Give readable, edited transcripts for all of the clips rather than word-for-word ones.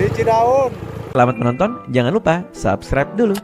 Di Cidaun. Selamat menonton, jangan lupa subscribe dulu.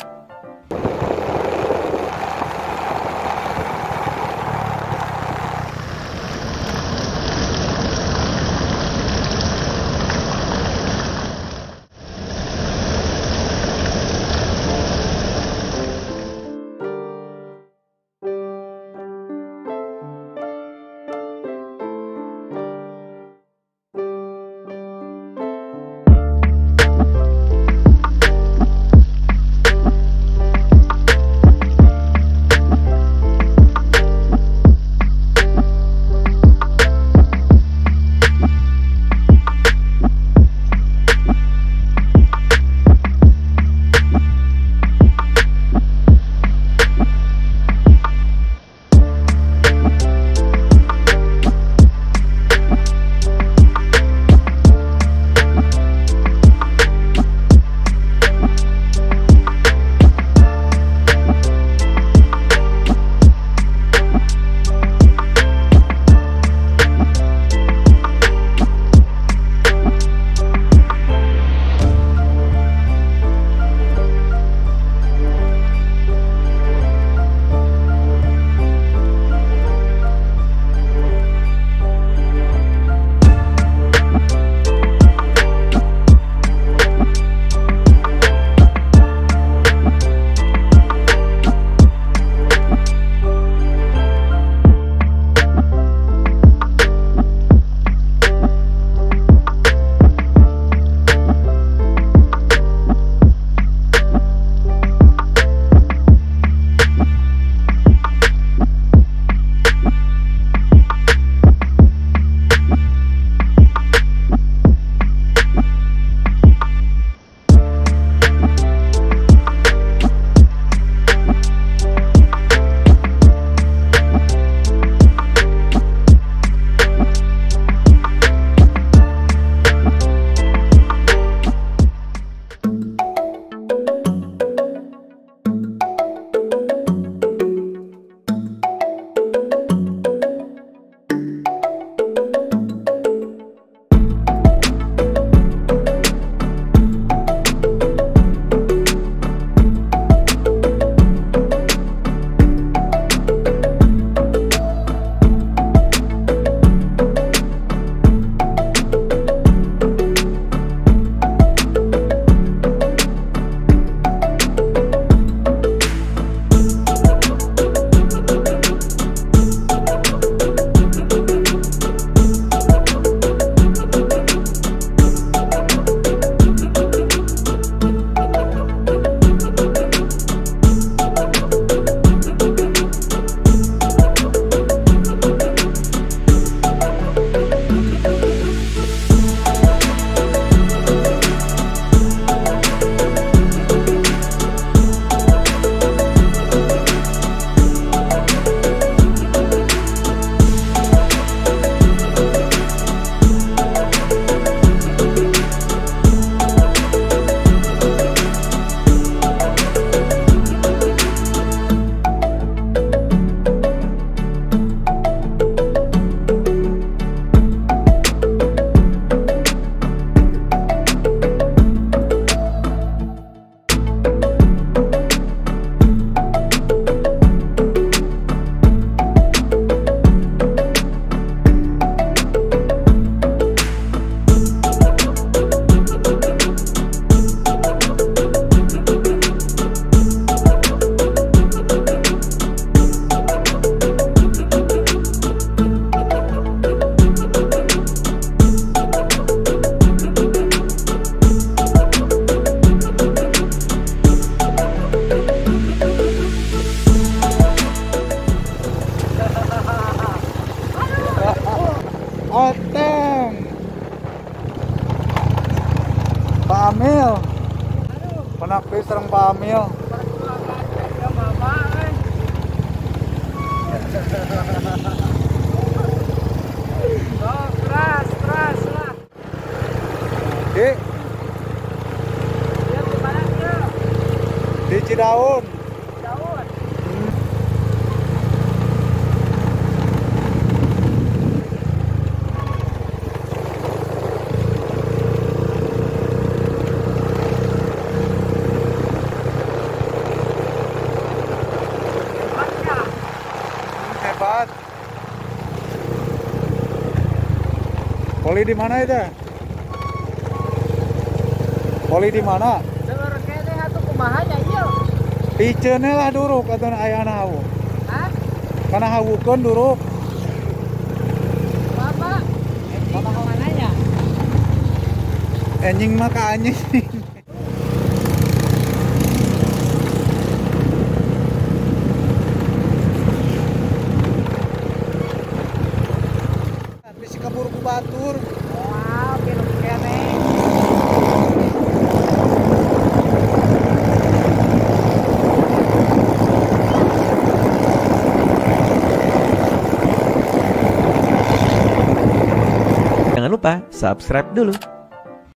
Oteng. Pak Amil. Penakti serang Pak Amil. Keras, keras lah. Di Cidaun. Cidaun. Poli di mana itu? Poli di mana? Seueur keneh atuh kumaha nya ieu? Piceunna lah duruk atuh ayana hawu. Hah? Kana hawukeun duruk. Bapak, anjing ka mana nya? Anjing mah ka anjing. Bisi kabur ku batur. Wah, pilu keneh. Jangan lupa subscribe dulu.